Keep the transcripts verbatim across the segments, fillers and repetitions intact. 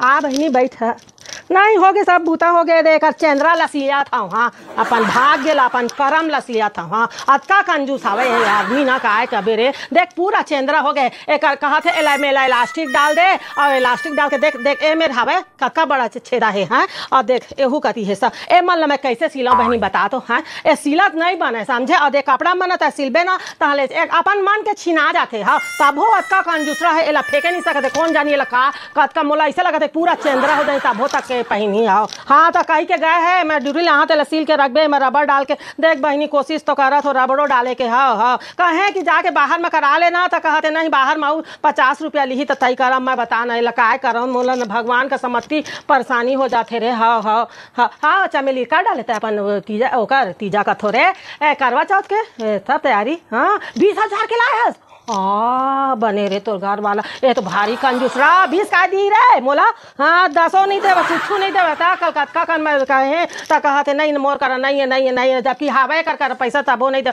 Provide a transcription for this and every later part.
आ बहिनी, बैठ। नहीं होगे, सब बूता होगे। देख, एकर चेंदरा ल सियात हव, हाँ, अपन भाग्य ल, अपन करम ल सियात हव, हाँ। अतका कंजूस हवे ये आदमी ना, काय कबे रे। देख, पूरा चेंदरा होगे। एकर कहत हे, एला, एमे ला इलास्टिक डाल दे, अउ इलास्टिक डाल के देख, देख, ए मेर हवे, कतका बड़ा छे-, छेदा हे, हाँ। अउ देख, एहू कती हे सब। ए मन ल मैं कइसे सिलव बहिनी, बता तो, हाँ। ए सिलत नहीं बने, समझे? अउ देख, कपड़ा मन त सिलबे ना, तहले एक अपन मन के छिना जाथे, हाँ। तभो अतका कंजूसरा हे, एला फेंके नहीं सकत हे, कोन जानी एला का, कतका मोला अइसे लगत हे, पूरा चेंदरा हो जाही, तभो तक के पहिनही, हाँ। हाँ, त कहि के गए हे, मैं ड्यूटी ले आहा, तेला सिल के रखबे, मैं रबर डाल के, देख बहिनी, कोशिश तो करत हो रबड़ो डाले के, हाँ, हाँ। कहे कि जाके बाहर में करा लेना, त कहत हे, नहीं, बाहर में अउ पचास रुपया लिही, त तई करम, मैं बता ना, एला काय करम, मोला न भगवान का समत्ती परेशानी हो जाथे रे, हाँ, हाँ, हाँ, हाँ, चमेली, का डाले ते अपन वो तीजा, ओकर तीजा कथो रे, ए, करवा चौथ के, ए, सब तैयारी, हाँ, बीस हजार के लाए हस? आ, बने रे तोर घर वाला, ये तो भारी कंजूसरा, बीस का दी रे मोला, हाँ, दसो नहीं देवे, कुछू नहीं देवे, ता कलकत्ता कन मैं कहे, ता कहत हे, नहीं, मोर करा नहीं है, नहीं है, नहीं है, जबकि हावे कर कर पैसा तबो नहीं दे,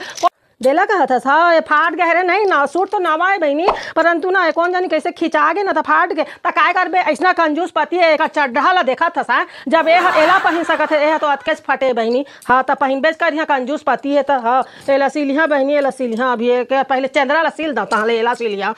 देला कहत हस, हाँ, ये फाट गए रे, नहीं ना, सूट तो नवा है बहिनी, परंतु ना, ये कोन जानी कैसे खिंचा गे ना, त फाट गे, त काय करबे, ऐसना कंजूस पति है, एकर चड्ढा ला देखत हस, हाँ? जब ये ह-, एला पहिन सकत है, ये ह तो अतकेच फटे बहिनी, हाँ, त पहिनबेच कर, यहाँ कंजूस पति है, त हाँ, एला सिलिहा बहिनी, एला सिलिहा, अभी एक पहले चंद्रा ला सिल दा, तहले एला सिलिहा।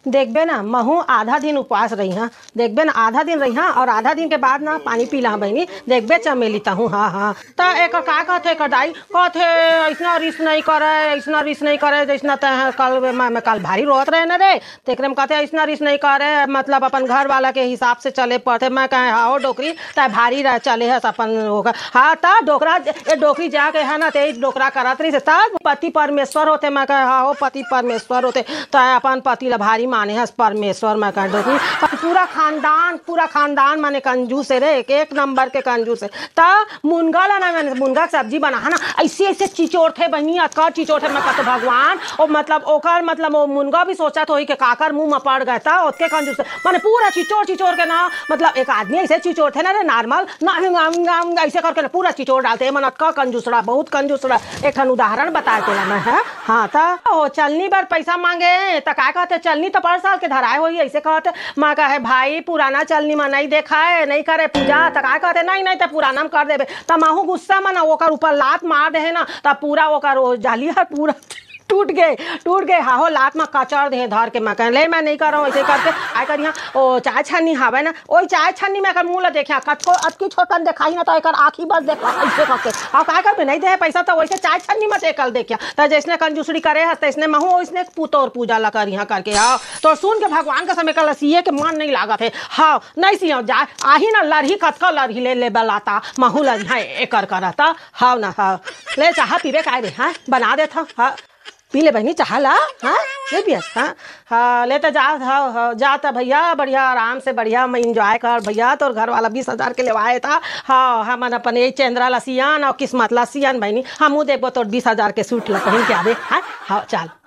देखबे ना, महू आधा दिन उपवास रही, हाँ, देखबे ना, आधा दिन रही, हाँ, और आधा दिन के बाद ना पानी पी ला, हाँ, बहिनी, देखबे चमेली तहूँ, हाँ, हाँ। त एकर का कहथे एकर दाई? कहथे, "अइसना रिस नहीं करे, अइसना रिस नहीं करे, जइसना तैं ह कल, मैं, मैं कल भारी रोत रहे न रे।" तेकरे में कहथे, "अइसना रिस नहीं करे, मतलब अपन घर वाला के हिसाब से चले पड़थे।" मैं कहे, "हाँ हो डोकरी, तैं भारी रह, चले हस अपन ओकर।" हाँ, त डोकरा, ए डोकरी जाके है ना, ते डोकरा करत रहिस, तब पति परमेश्वर होथे। मैं कहे, "हाँ हो, पति परमेश्वर होथे, तैं अपन पति ला भारी माने हस परमेश्वर।" मैं कहे, "डोकरी, पूरा खानदान, पूरा खानदान माने कंजूस है रे, एक, एक नंबर के कंजूस है।" त मुनगा ला ना, मैंने मुनगा के सब्जी बनाहा ना, ऐसे ऐसे चिचोरथे बहिनी, अतका चिचोरथे, मैं कहते भगवान, ओ मतलब ओकर मतलब वो मुनगा भी सोचत होही के काकर मुंह में पड़ गए, त ओतके कंजूस, माने पूरा चिचोर चिचोर के ना, मतलब एक आदमी ऐसे चिचोरथे ना रे, नॉर्मल ना, हम, हम, हम, ऐसे करके ना पूरा चिचोर डालथे, मन अतका कंजूसड़ा, बहुत कंजूसड़ा। एक ठन उदाहरण बताए तोला मैं, है, हाँ, त ओ चलनी बर पैसा मांगे, त का कहते, चलनी त पर साल के धराए होही, ऐसे कहते, मैं कहे, "भाई, पुराना चलनी म नहीं देखा है, नहीं करे पूजा।" त का कहते, "नहीं, नहीं, त पुराना म कर देबे।" त महू गुस्सा म ना ओकर ऊपर लात मार दे है ना, त पूरा ओकर ओ जाली हर पूरा टूट गए, टूट गए। हाहो, लात म कचर दे धर के। मैं कहे, "ले, मैं नहीं कर रहा हूँ," ऐसे करके। आय कर यहाँ ओ चाय छन्नी हावे ना, ओई चाय छन्नी में एकर मुंह ला देखिया, कतको अतकी छोटकन देखाही ना, त एकर आँखी बस देखा, ऐसे करके। अब काय करबे, नहीं दे है पैसा, त वैसे चाय छन्नी में से एकर देखिया। त जैसने कंजूसड़ी करे हस, तैसने महू ओइसने पुतोर पूजा ला करिहा करके। हाँ, तो सुन के भगवान कसम एकर ला सिए के मन नहीं लागत है। हाँ, नहीं सिया जा, आही ना लरही, कतका लरही ले, ले बलाता, महू लरिहा एकर करता। हाँ ना, हाँ। ले चाहा पीबे काय रे, हाँ? बना देत हव, हाँ। पी ले बहिनी चाहा ला, हाँ? ले पियस, हाँ? हाँ, ले त जा, हाँ, हाँ, जा त भैया, बढ़िया आराम से, बढ़िया में एंजॉय कर भैया, तोर घर वाला बीस हजार के लेवाए था। हाँ, हमन अपन यही चंद्रा ला सियान और किस्मत ला सियान बहिनी, हमू देखबो तोर बीस हजार के सूट ला पहिन के आबे, हाँ? हाँ, चल।